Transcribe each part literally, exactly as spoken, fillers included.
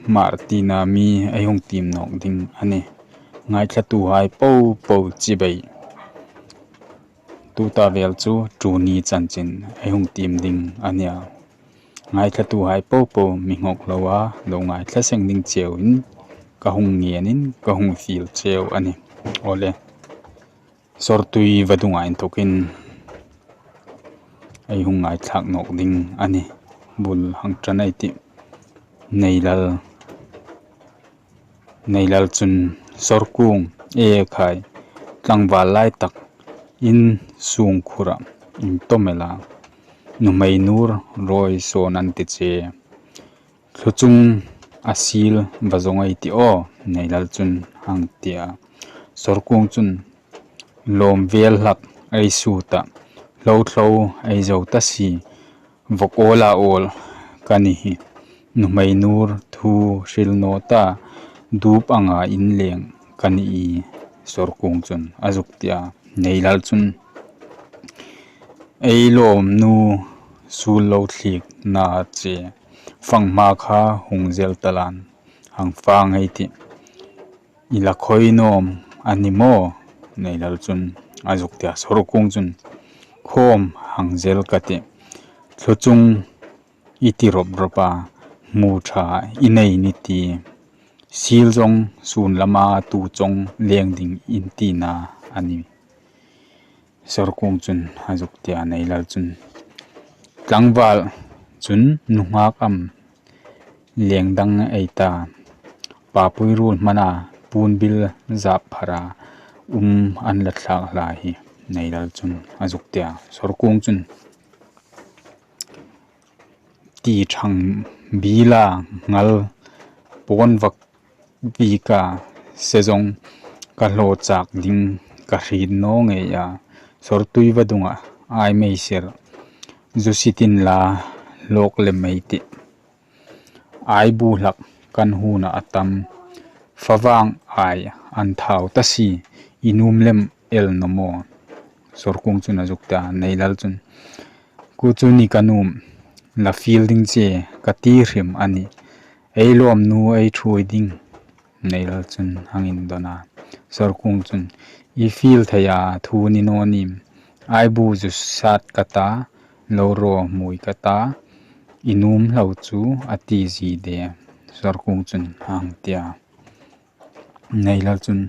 Hmar tina mi ei hung tiem nawk ding a nih. Ngaithlatuhai popo chibai. Tuta vel chu ṭu ni chanchin ei hung tiem ding a nih a. Ngaithlatuhai popo mi nghawk loa lo ngaithla seng ding cheuin ka hung ngenin ka hung fiel cheu a nih. Awle. Sawrtui vadunga inthokin ei hung ngaithlak nawk ding a nih. Bul hang ṭan ei tih. Neilal, Neilal chun Sawrkung, e khai, tlangval lai tak in sungkhura in tawm el a. Nuhmei nur rawi sawn an ti che. Thluchung a sil va zawng ei ti aw, Neilal chun hang ti a. Sawrkung chun lawm vel hlak ei su ta, hlo thlo ei zo ta si, vawk awla awl ka ni hi. Nuhmei nur thu hril naw ta, dup anga in leng ka ni i, Sawrkung chun a zuk ti a. Neilal chun ei lawm nu sul lo thlik na che, fang hma kha hung zel ta lan, hang fang ei tih. I la khoi nawm a ni maw? Neilal chun a zuk ti a. Sawrkung chun khawm hang zel ka tih. Thluchung i ti rawp rawp a, hmu ṭha i nei ni ti. Sil zawng sun lama tu chawng leng ding in tina a nih. Sawrkung chun a zuk ti a. Neilal chun tlangval chun nunghak am leng dang ei ta, papui ruol hmana puonbil zap phara um an la thlak hla hi, Neilal chun a zuk ti a. Sawrkung chun ti thang bila ngal pawn vak vika se zawng ka hlaw chak ding ka hriet naw ngei a, Sawrtui vadunga ai mei ser zu sitin la hlawk lem ei tih. Ai bu hlak kan huna a tam, favang ai an thau ta si, i nuom lem el naw maw? Sawrkung chun a zuk ta. Neilal chun, ku chu ni ka nuom, la fiel ding che ka ti hrim a nih. Ei lawmnu ei ṭhuoi ding, Neilal chun hang indawn a. Sawrkung chun, i fiel thei a thu ni naw nim, ai bu zu sat ka ta, lo raw hmui ka ta, i nuom hlau chu a ti zie de, Sawrkung chun hang ti a. Neilal chun,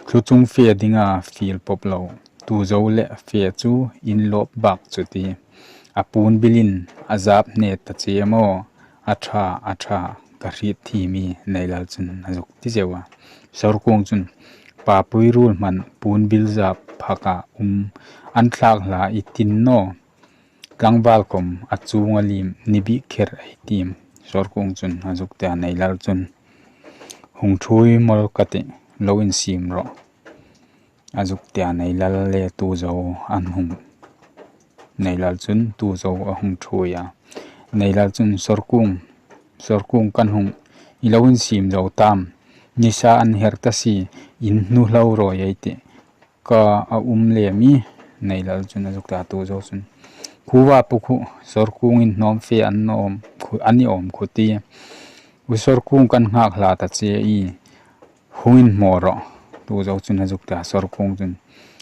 thluchung fe dinga fiel pop lo, tu zo le fe chu in lawp bak chu ti. A puonbilin a zap hne ta che maw, a ṭha, a ṭha, ka hriet thiem, Neilal chun a zuk ti zeu a. Sawrkung chun, papui ruol hman puonbil zap phaka um an thlak hla i tin naw. Tlangval khom a chunga liem ni bik kher ei tiem, Sawrkung chun a zuk ti a. Neilal chun, hung ṭhuoi mawl ka tih, lo insiem rawh, a zuk ti a. Neilal le tu zo an hung, Neilal chun tu zo a hung ṭhuoi a. Neilal chun, Sawrkung, Sawrkung kan hung, i lo insiem zo tam, nisa an her ta si, in hnu hlau rawi ei tih. Ka a um lem i, Neilal chun a zuk ta. Tu zo chun, khuva pu khu, Sawrkung in hnawm fe an nawm khu, a ni awm khu ti. U Sawrkung kan nghak hla ta che i, hung inhmaw rawh, tu zo chun a zuk ta. Sawrkung chun,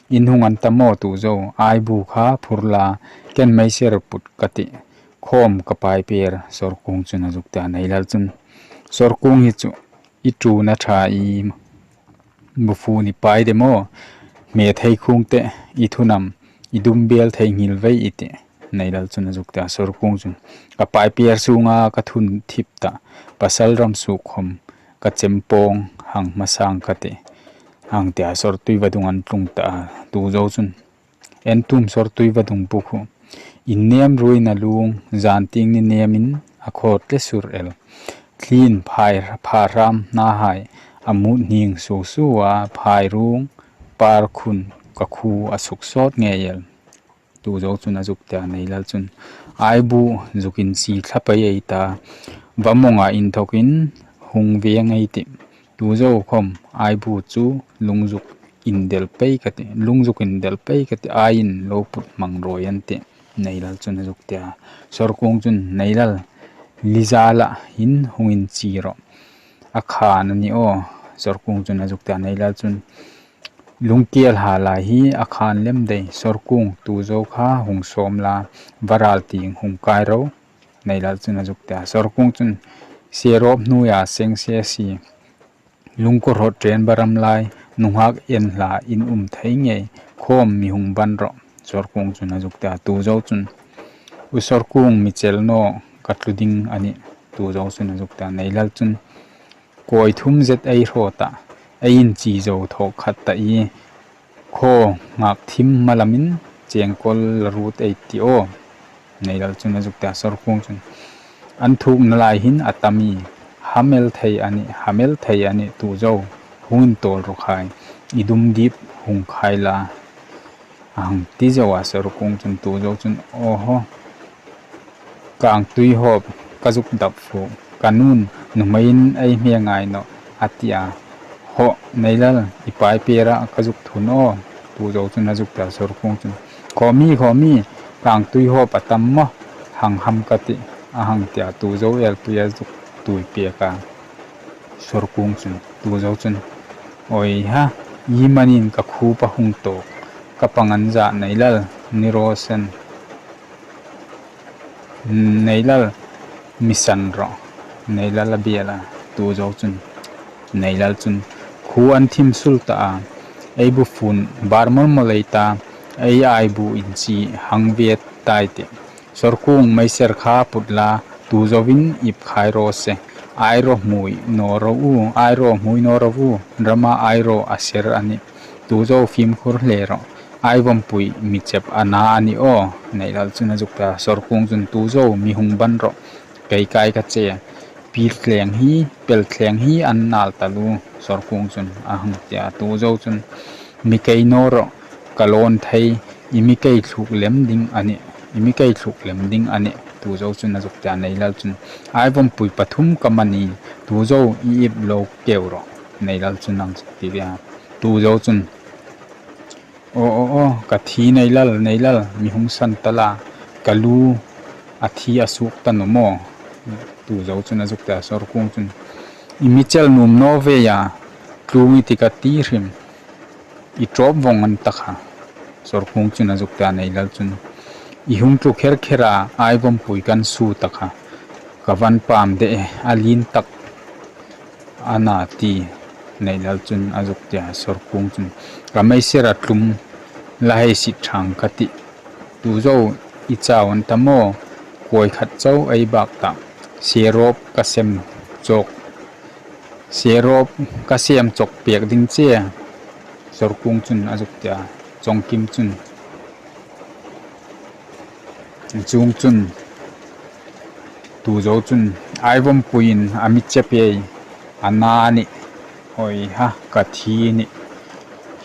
in hung an ta maw tu zo, ai bu kha phur la, ken mei ser put ka tih. Khawm ka pai per, Sawrkung chun a zuk ta. Neilal chun, Sawrkung hi chu i ṭuna ṭha i, bu fu ni pai de maw? Hme thei khung te, i thunam, i dum bel thei nghil vei i tih, Neilal chun a zuk ta. Sawrkung chun, ka pai per sunga ka thun thip ta, pasal ram suk khom ka chempawng hang hmasang ka tih, hang ti a. Sawrtui vadung an tlung ta a. Tu zo chun, en tum Sawrtui vadung bu khu, in nem ruina lung, zan ting ni nemin a khawt le sur el. Thlin phai pha ram hnahai a mut hning su su a, phai rung par khun ka khu a suk sawt ngei el. Tu zo chun a zuk ta. Neilal chun, ai bu zuk in si thla pei ei ta, va monga inthokin hung veng ei tih. Tu zo khom ai bu chu lungzuk indel pei ka tih, lungzuk indel pei ka tih, ai in lo put hmang rawi an tih, Neilal chun a zuk ti a. Sawrkung chun, Neilal, Liza la in hung in chi rawh, A khan a ni aw, Sawrkung chun a zuk tia. Neilal chun, Lungkiel ha lai hi a khan lem dei, Sawrkung, tu zo kha hung sawm la, varal tieng hung kai ro. Neilal chun a zuk tia. Sawrkung chun, Serawp hnuoia seng se si, lungkaw hrawt ṭen baram lai, nunghak en hla in um thei ngei, khawm mi hung ban rawh. Sawrkung chun a zuk tia. Tu zo chun, U Sawrkung, mi chel naw ka tlu ding a nih. Tu zo chun a zuk tia. Neilal chun, Kawi thum zet ei hraw ta, ei inchi zo thawk khat ta i, khaw ngak thim malamin chengkawl la ruot ei ti aw. Neilal chun a zuk tia. Sawrkung chun, An thukna lai hin a tam i, hamel thei a nih, hamel thei a nih, tu zo, hung intawl rawh khai, i dum dip hung khai la, a hang ti zo a. Sawrkung chun, tu zo chun, Aw haw, kang tui hawp ka zuk dap fuk, ka nun nuhmeiin ei hme ngai nawh, a tia. Haw, Neilal, i pai pera ka zuk thun aw. Tu zo chun a zuk tia. Sawrkung chun, Khaw mi, khaw mi, kang tui hawp a tam maw, hang ham ka tih, a hang tia. Tu zo elpui a zuk tui pek a. Sawrkung chun, tu zo chun, Awi ha, i manin ka khup a hung tawk, ka pangan za, Neilal, ni raw se. Neilal, mi san rawh. Neilal a biel a. Tu zo chun, Neilal chun, Khu an thim sul ta a, ei bu fun bar mol mol ei ta, ei ai bu inchi hang ve tai tih. Sawrkung, meiser kha put la, tu zovin ip khai raw se. Ai raw hmui naw ro u, ai raw hmui naw ro u, rama ai raw a ser a nih. Tu zo fimkhur hle rawh. Ai vawmpui mi chep a na a ni aw. Neilal chun a zuk ta. Sawrkung chun, tu zo, mi hung ban rawh. Kei kai ka che. Pil thleng hi, pel thleng hi an nal ta lu. Sawrkung chun a hang tia. Tu zo chun, mi kei naw rawh, ka lawn thei, i mi kei thluk lem ding a nih, i mi kei thluk lem ding a nih. Tu zo chun a zuk tia. Neilal chun, ai vawmpui pathum ka mani, tu zo, i ip lo keu rawh. Neilal chun a zuk ti ve a. Tu zo chun, Aw, aw, aw, ka thi Neilal, Neilal, mi hung san ta la, ka lu a thi a suk ta naw maw. Tu zo chun a zuk tia. Sawrkung chun, i mi chel nuom naw ve a, tlung i ti ka ti hrim, i ṭawp vawng an ta kha. Sawrkung chun a zuk tia. Neilal chun, i hung tlu kher kher a, ai vawmpui kan su ta kha, ka van pam de e, a lien tak a na ti. Neilal chun a zuk tia. Sawrkung chun, ka meiser a tlum la hei sit thang ka tih. Tu zo, i chau an ta maw, kawi khat chau ei bak ta. Serawp ka sem chawk, serawp ka sem chawk pek ding che. Sawrkung chun a zuk tia. Chawngkim chun, Chuong chun, tu zo chun, ai vawmpuiin a mi chep ei, a na a nih, awi ha, ka thi a nih,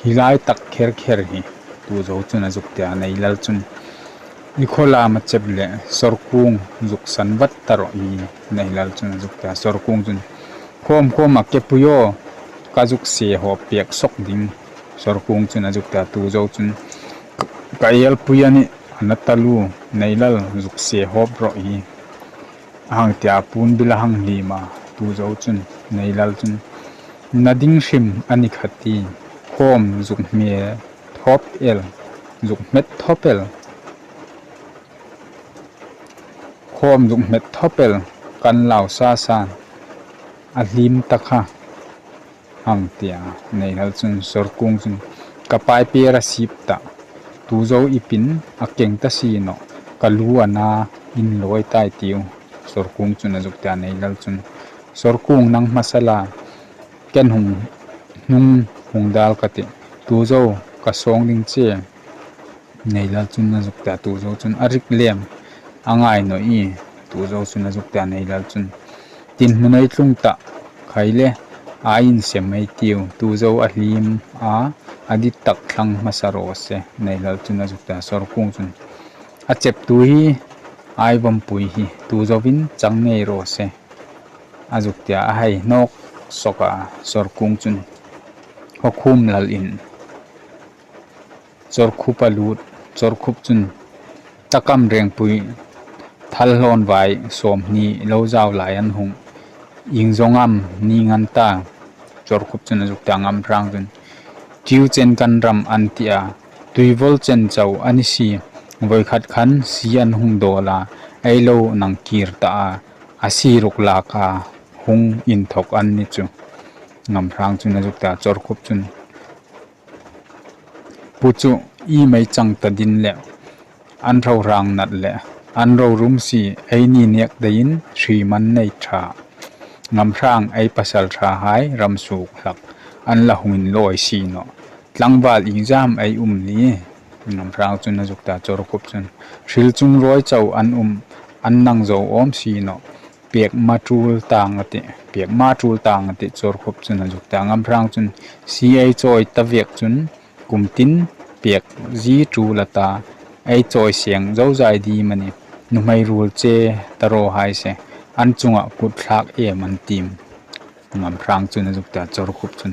hi lai tak kher kher hi. Tu zo chun a zuk tia. Neilal chun, i khaw lam a chep le, Sawrkung zuk san vat ta rawh i. Neilal chun a zuk tia. Sawrkung chun, khawm khawm a ke pui aw, ka zuk se hawp pek sawk ding. Sawrkung chun a zuk tia. Tu zo chun, ka elpui a nih, a na ta lu, Neilal, zuk se hawp rawh i, a hang tia. Puon bil a hang hlim a. Tu zo chun, Neilal chun, na ding hrim a ni kha ti, khawm zuk hme thawp el, zuk hmet thawp el, khawm zuk hmet thawp el, kan lau sa sa, a hlim ta kha, hang tia. Neilal chun, Sawrkung chun, ka pai per a sip ta, tu zo ipin a keng ta si nawh, ka lu a na in lawi tai tiu. Sawrkung chun a zuk tia. Neilal chun, Sawrkung, nang hmasa la, ken hung, hnung hung dal ka tih, tu zo ka sawng ding che. Neilal chun a zuk tia. Tu zo chun, a rik lem a ngai naw i. Tu zo chun a zuk tia. Neilal chun, tin hmun ei tlung ta khai le, ai insem ei tiu, tu zo a hlim a, a dit tak thlang hmasa raw se. Neilal chun a zuk tia. Sawrkung chun, a cheptu hi ai vawmpui hi, tu zovin chang ngei raw se, a zuk tia. A hai hnawk sawk a. Sawrkung chun, Haw Khumlal in Chawrkhup a lut. Chawrkhup chun, takam rengpui thal hlawn vai sawmhni lo zau lai an hung, Ieng zawng am ni ngan ta? Chawrkhup chun a zuk ta. Ngamhrang chun, Tiu chen kan ram an ti a, tuivol chen chau a ni si. Voi khat khan si an hung dawl a, ei lo nang kir ta a, a si ruk lak a hung inthok an ni chu. Ngamhrang chun a zuk ta. Chawrkhup chun, Pu chu i mei chang ta din le an rorang nat le an rorum si, eini nek daiin hri man nei ṭha. Ngamhrang ei pasal ṭhahai ram suk hlak an la hung inlawi si nawh. Tlangval ieng zam ei um ni? Ngamhrang chun a zuk ta. Chawrkhup chun, Hril chung rawi chau an um, an nang zo awm si nawh. Pek ma tul tang a ti, pek ma tul tang a ti, Chawrkhup chun a zuk ta. Ngamhrang chun, Si ei chawi ta vek chun kum tin pek zie tul a ta, ei chawi seng zo zai di mani. Nuhmei rul che ta raw hai se, an chunga kut thlak em an tim. Ngamhrang chun a zuk ta. Chawrkhup chun,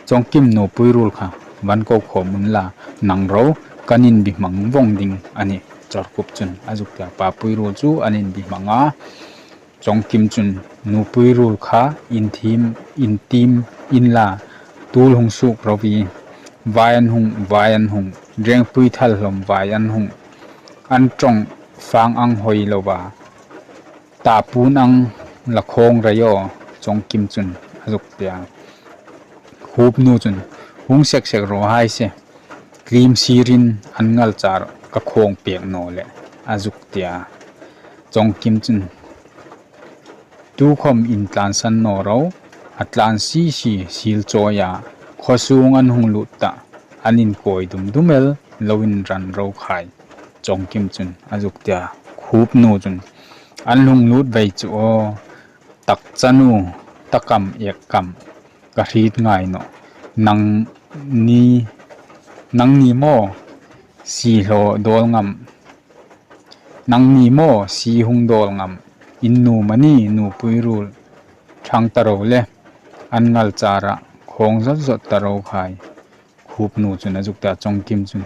Chawngkim, nupui rul kha van ko khawm unla, nang ro kan inbi hmang vawng ding a nih. Chawrkhup chun a zuk ta. Papui rul chu an inbi hmang a. Chawngkim chun, Nupui rul kha intim, intim inla, tul hung suk ro i, vai an hung, vai an hung, rengpui thal hlawm vai an hung, an ṭawng fang ang hoi lo va, ta pun ang la khawng rei aw. Chawngkim chun a zuk ta. Khupnu chun, Hung sek sek raw hai se, tlim sirin an ngal char ka khawng pek naw le, a zuk ta. Chawngkim chun, Tukhawm intlansan naw ro, a tlan si si sil chawi a, khaw sung an hung lut ta, an inkawi dum dum el, lo inran ro khai. Chawngkim chun a zuk ta. Khupnu chun, An hung lut vei chu aw, tak chanu, takam ek kam, ka hriet ngai nawh. Nang ni, nang ni maw, si hlaw dawl ngam, nang ni maw, si hung dawl ngam, in nu mani nupui rul, thang ta ro le, an ngal chara, khawng zot zot ta ro khai. Khupnu chun a zuk ta. Chawngkim chun,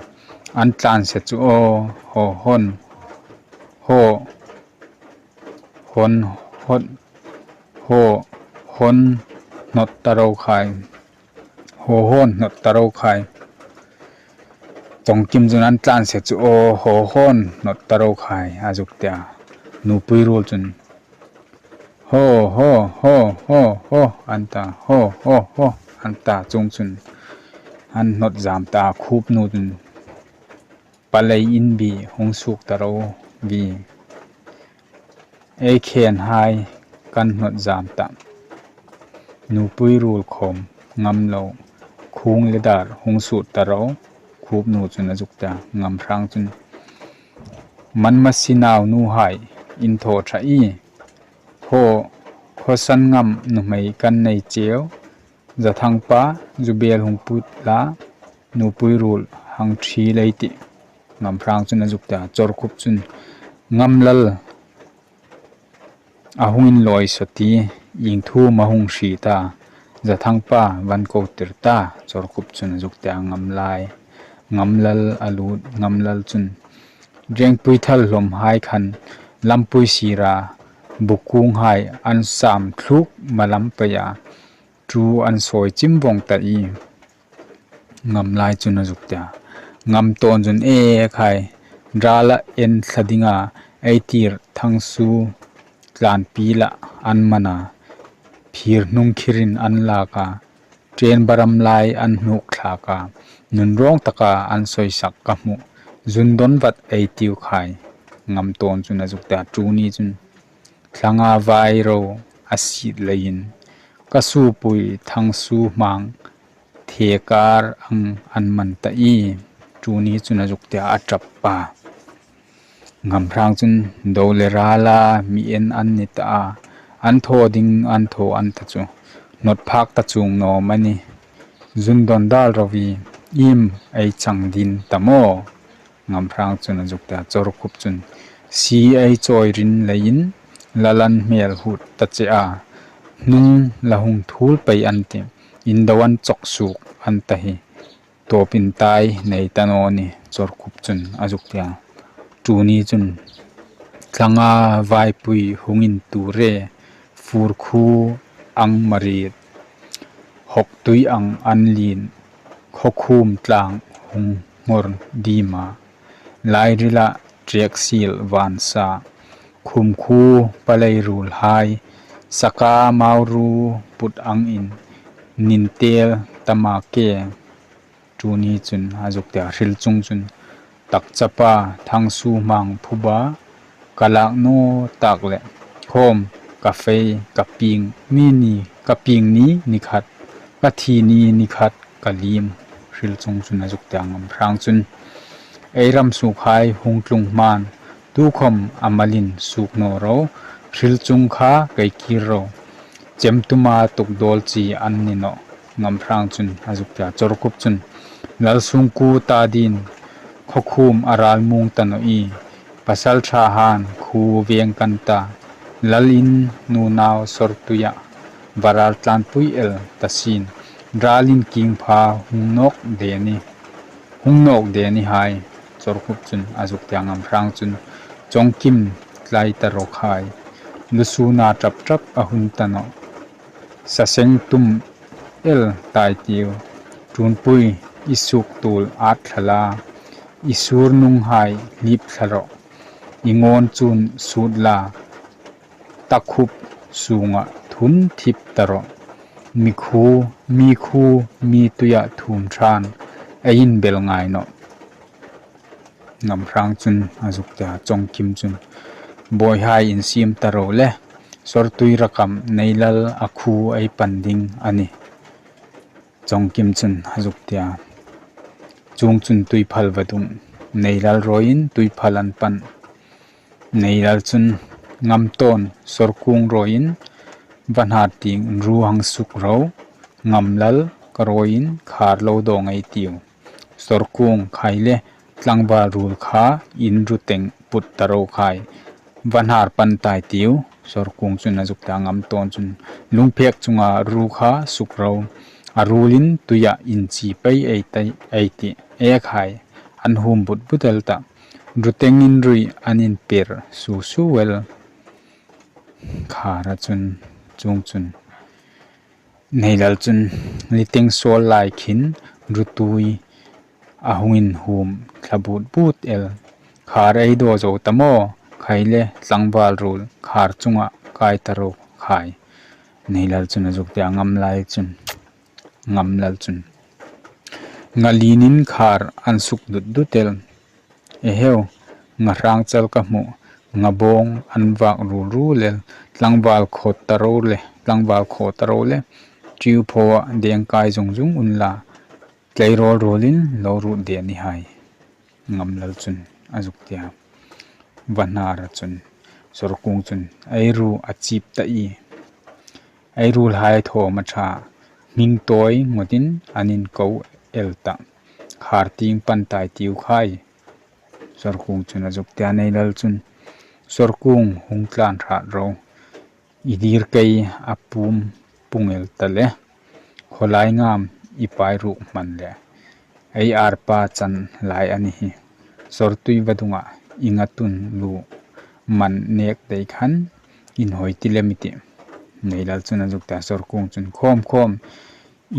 An tlan se chu aw, haw hawn, haw, hawn, hawn, haw, hawn, hnawt ta ro khai. Haw hawn hnawt ta ro khai. Chawngkim chun, An tlan se chu aw, haw hawn hnawt ta ro khai, a zuk ta. Nupui rul chun, Haw, haw, haw, haw, haw, an ta, haw, haw, haw, an ta. Chuongchun an hnawt zam ta. Khupnu chun, Palei inbi hung suk ta ro vi, ei khen hai kan hnawt zam ta. Nupui rul khawm ngam lo, khung le dar hung sut ta ro. Khupnu chun a zuk ta. Ngamhrang chun, Man masi nau nu hai, in thaw ṭha i. Haw, khawsan ngam nuhmei kan nei cheu. Zathangpa, zubel hung put la, nupui rul hang ṭhi lei tih. Ngamhrang chun a zuk ta. Chawrkhup chun, Ngamlal a hung inlawi saw ti, ieng thu am a hung hriet a, Zathangpa van ko tir ta. Chawrkhup chun a zuk ta. Ngamlai, Ngamlal a lut. Ngamlal chun, Rengpui thal hlawm hai khan lampui sira bukung hai an sam thluk ma lam pei a, tu an sawi chim vawng ta i. Ngamlai chun a zuk ta. Ngamtawn chun, E khai, rala en thla dinga ei tir Thangsu tlanpi la an man a, phir hnung khirin an lak a, ṭen baram lai an hnuk thlak a, nunrawng taka an sawisak ka hmu, zun dawn vat ei tiu khai. Ngamtawn chun a zuk ta. Tuni chun thlanga vai ro a sit leiin ka supui Thangsu hmang thekar ang an man ta i. Tuni chun a zuk ta, a ṭap a. Ngamhrang chun, Do le rala mi en an ni ta a, an thaw ding an thaw an ta chu, hnawt phak ta chuong naw am a ni. Zun dawn dal ro i, iem ei chang din ta maw? Ngamhrang chun a zuk ta. Chawrkhup chun, Si ei chawi rin leiin lal an hmel hut ta che a, hnung la hung thul pei an tih, indo an chawk suk an ta hi, tawpin tai nei ta naw ni. Chawrkhup chun a zuk ta. Tuni chun thlanga vaipui hung in tu re, fur khu ang marit, hawktui ang an lien, khawkhum tlang hung hmor dima, lairila ṭeksil vansa, khumkhu palei rulhai, saka mauru put angin, nintel tamake, tuni chun a zuk tia hril chung chun, takchapa thangsu hmang phuba, ka lak naw tak le, khawm ka fei ka pieng mi ni, ka pieng ni ni khat, ka thi ni ni khat ka liem, hril chung chun a zuk tia ngam hrang chun, ei ram sukhai hung tlung hman, tukhom a malin suk naw ro, hril chung kha kei kir ro, chemtuma tukdawl chi an ni naw, ngam hrang chun a zuk tia Chawrkup chun, lal sungkuo ta din, khawkhum a ral mung ta naw i, pasalṭha han khu veng kan ta, lal in nunau sawrtuia, varal tlanpui el ta sin, ral in kingpha hung nawk de ni, hung nawk de ni hai, Chawrkup chun a zuk tia ngam hrang chun, chawngkim tlai ta ro khai, lusuna ṭap ṭap a hun ta naw, saseng tum el tai tiu, ṭunpui i suk tul at thla la, i sur nung hai lip thla ro, i ngawn chun sut la, takhup sunga thun thip ta ro, mi khu, mi khu, mi tuia thum ṭhan, ei in bel ngai naw. Ngam hrang chun a zuk tia Chawngkim chun, bawihai in siem ta ro le, sawrtui rakam Neilal a khu ei pan ding a ni. Chawngkim chun a zuk tia, chung chun Tuiphal vadung, Neilal rawiin Tuiphal an pan. Neilal chun, ngam tawn, Sawrkung rawiin, Vanhar tieng ru hang suk ro, Ngamlal ka rawiin, khar lo dawng ei tiu. Sawrkung khai le, tlangval rul kha, in ru teng put ta ro khai. Vanhar pan tai tiu, Sawrkung chun a zuk ta ngam tawn chun, lungphek chunga ru kha suk ro, a rulin tuia in chi pei ei tai, ei ti, e khai, an hum but but el ta, ru tengin rui an in per su su el. Khara chun, chung chun, Neilal chun, liteng sawl lai khin, rutui, a hung in hum, thla but but el. Khar ei daw zo ta maw, khai le, tlangval rul, khar chunga kai ta ro khai. Neilal chun a zuk tia Ngamlal chun, Ngamlal chun, ngalinin khar an suk dut dut el. Eheu, nga hrang chal ka hmu, nga bawng an vak rul rul el, tlangval khawt ta ro le, tlangval khawt ta ro le, tiu phawa deng kai zung zung un la, tlei rawl rawlin lo rut de ni hai. Ngamlal chun a zuk tia. Vanhara chun, Sawrkung chun, ei ru a chip ta i. Ei rul hai thawm a ṭha, hming tawi ngawtin an in ko el ta. Khar tieng pan tai tiu khai. Sawrkung chun a zuk tia Neilal chun, Sawrkung hung tlan ṭhat ro. I dir kei a pum pung el ta le. Khawlai ngam i pai ruk hman le. Ei arpa chan lai a ni hi. Sawrtui vadunga i nga tun lu man nek dei khan in hoi ti lem i ti. Neilal chun a zuk ta Sawrkung chun khawm khawm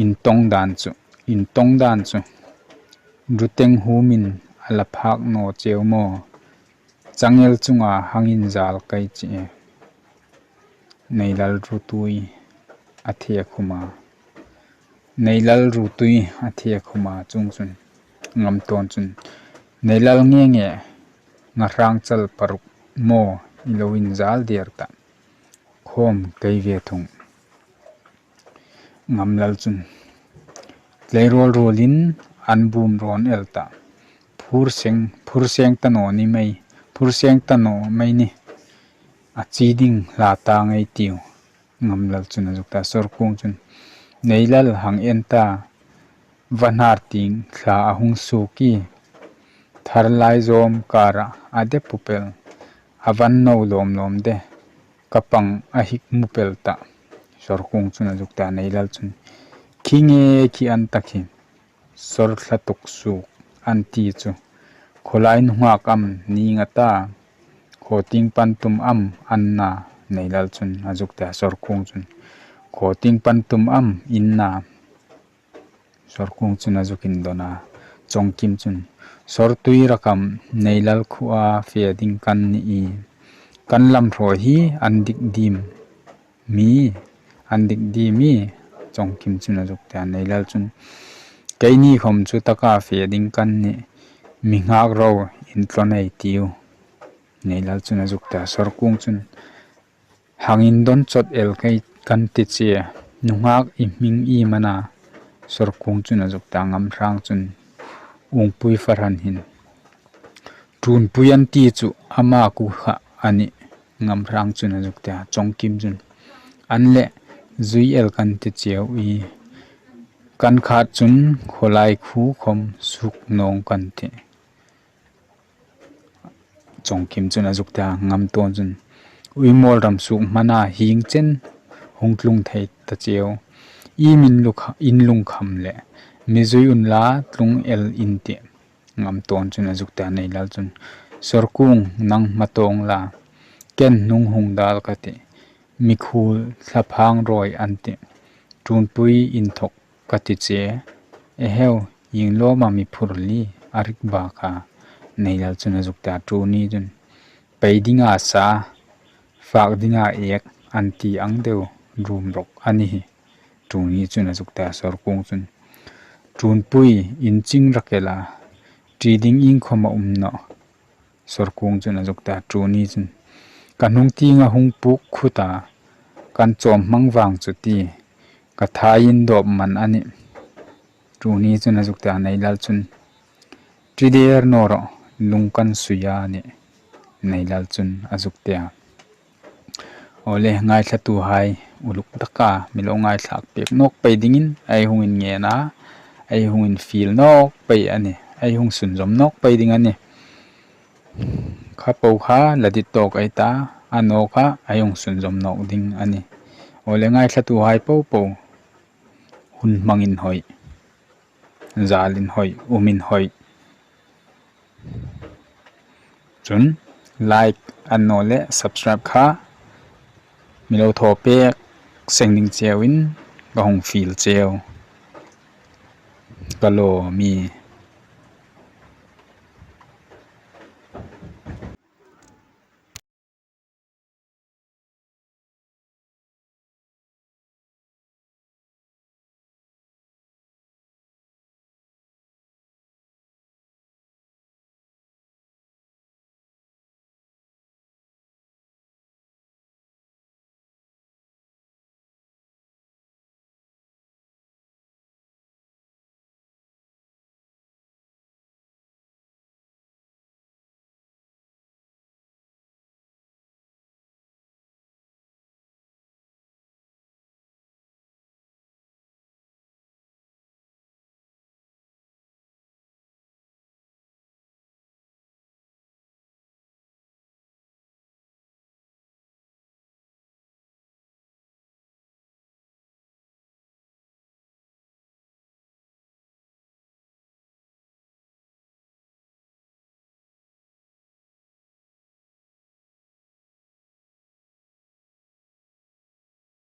in tawng dan chu, in tawng dan chu. Ruteng humin a la phak naw cheu maw. Changel chunga hang in zal kai chi e. Neilal rutui a thia khuma. Neilal rutui a thia khuma chung chun. Ngamtawn chun. Neilal nge nge nga hrang chal paruk maw i lo in zal der ta. Khawm kei ve thung. Ngamlal chun. Tlei rawl rawlin an bum rawn el ta. Phur seng, phur seng ta naw ni mai, phur seng ta naw mai ni. A chi ding hla ta ngei tiu. Ngamlal chun a zuk ta Sawrkung chun. Neilal hang en ta. Vanhar tieng thla a hung suk i. Thar lai zawm kara a de pupel. A van no lawm lawm de. Ka pang a hik mu pel ta. Sawrkung chun a zuk ta Neilal chun. Khi nge khi an ta khi. Sawr thla tuk suk an ti chu. Khawlai nunghak am ni nga ta. Khaw tieng pan tum am an na Neilal chun a zuk ta Sawrkung chun. Khaw tieng pan tum am in na? Sawrkung chun a zuk indawn a. Chawngkim chun, Sawrtui rak am, Neilal khuoa fe ding kan ni i, kan lam hraw hi an dik dim mi, an dik dim i? Chawngkim chun a zuk ti a. Neilal chun, Keini khawm chu taka fe ding kan ni, mi nghak ro, in tlawn ei tiu. Neilal chun a zuk ti a. Sawrkung chun, Hang indawn chawt el kei kan ti che, nunghak i hming iem a na? Sawrkung chun a zuk ti a. Ngamhrang chun, Ungpui Farhan hin, Tunpui an ti chu ama ku kha a nih. Ngamhrang chun a zuk ti a. Chawngkim chun, An leh, zui el kan ti cheu i, kan khat chun khawlai khu khawm suk nawng kan tih. Chawngkim chun a zuk ti a. Ngamtawn chun, Uimawl ram suk hmana hieng chen hung tlung thei ta cheu. I min lukha-, in lungkham leh mi zui unla tlung el in tih. Ngamtawn chun a zuk ti a. Neilal chun, Sawrkung, nang hma tawng la, ken hnung hung dal ka tih. Mikhuol thlaphang rawi an tih. Tunpui inthawk ka ti che. Eheu, ieng lawma mi phur li a rik bak a? Neilal chun a zuk ti a. Tuni chun, Pei dinga sa, fak dinga ek an ti ang deu rum rawk a ni hi. Tuni chun a zuk ti a. Sawrkung chun, Tunpui, in ching rak el a, ṭi ding iengkhawm a um nawh. Sawrkung chun a zuk ti a. Tuni chun, Ka hnung tienga hung puk khut a, kan chawm hmang vang chu ti, ka thai in dawp man a nih. Tuni chun a zuk ti a. Neilal chun, Ṭi der naw rawh, lung kan sui a nih. Neilal chun a zuk ti a. Awle, ngaithlatuhai, uluk taka mi lo ngaithlak pek nawk pei dingin ei hung inngen a, ei hung infiel nawk pei a nih, ei hung sunzawm nawk pei ding a nih. Kha po kha la dit tawk ei ta, a naw kha ei hung sunzawm nawk ding a nih. Awle, ngaithlatuhai po po, hun hmang inhawi, zal inhawi, um inhawi. Chun, like an naw le subscribe kha mi lo thaw pek seng ding cheu in ka hung fiel cheu. Ka lawm ie.